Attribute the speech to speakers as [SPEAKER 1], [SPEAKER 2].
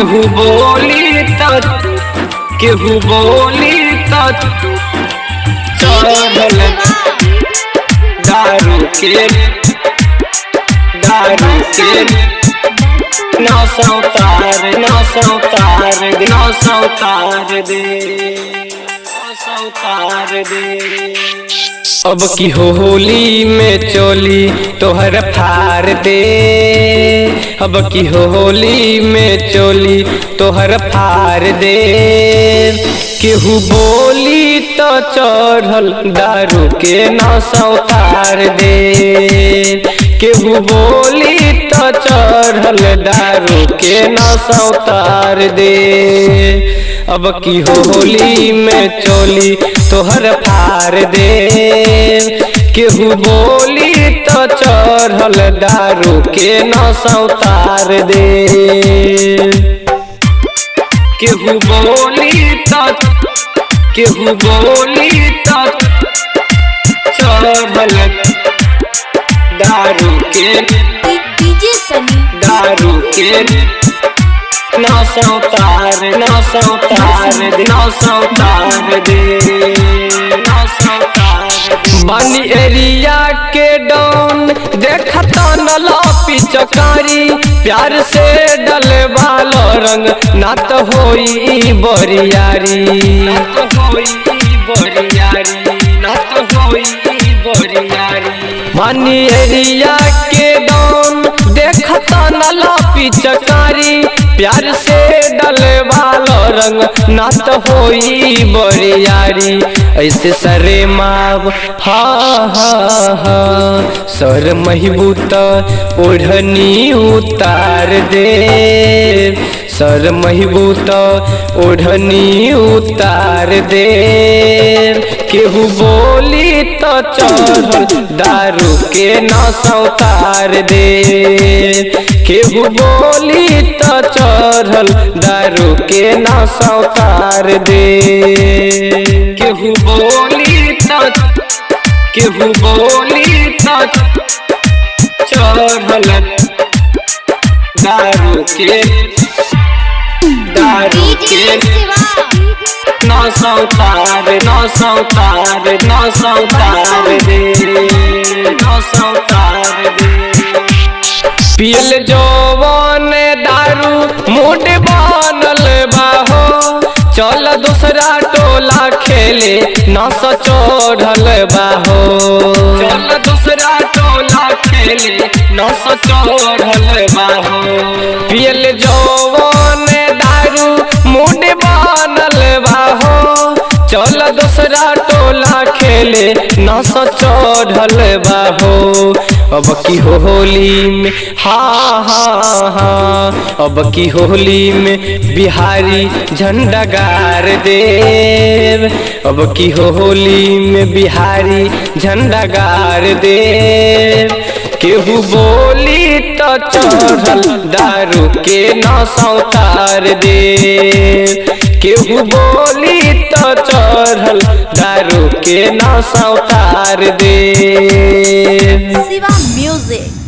[SPEAKER 1] केहू बोली त, केहू बोली त चढ़ल दारू के, दारू के नशा उतार, नशा उतार दे, नशा उतार दे, नशा उतार दे। अब की होली में चोली तोहर फार दे, अब की होली में चोली तोहर फार दे। केहू बोली तो चढ़ल दारू के नशा उतार दे, केहू बोली तो चढ़ल दारू के नशा उतार दे। अब की होली में चोली तोहर फार दे, केहू बोली तो चढ़ल दारू के नशा उतार दे। केहू बोली तो, केहू बोली तो चढ़ल दारू के,
[SPEAKER 2] डीजे सनी,
[SPEAKER 1] दारू के नशा उतार, नशा उतार दे, नशा उतार दे, नशा उतार दे। बानी एरिया के डॉन देखत न चकारी, प्यार से डलवालो रंग ना तो होई बरियारी, ना तो होई बरियारी, ना तो होई बरियारी। बानी एरिया के डॉन देखत न चकारी, प्यार से डलवालो रंग ना तो होई बरियारी। ऐसे सरे माव हा हा हा, सर महिबूत ओढ़नी उतार दे, सर महिबूत ओढ़नी उतार दे। केहू बोली तो चढ़ल दारू के नशा उतार दे, केहू बोली तो चढ़ल दारू के नशा उतार दे। केहू बोली तो, केहू बोली तो चढ़ल दारू के, दारू के नशा उतार, नशा उतार, नशा उतार दे, नशा उतार दे। पियल जौवन दारू मूड बनल बाहो, चल दूसरा टोला खेले नशा चढ़ल बाहो, चल दूसरा टोला खेले नशा चढ़ल बाहो। पियल जौवन दारू मूड बनल बाहो, चल दूसरा टोला खेले नशा चढ़ल बाहो। अब की होली में हा हा हा, अब की होली में बिहारी झंडा गार दे, अब की होली में बिहारी झंडा गार दे। केहू बोली तो चढ़ल दारू के नशा उतार दे, केहू बोली तो चढ़ल दारू के नशा उतार दे।
[SPEAKER 2] शिवा म्यूजिक।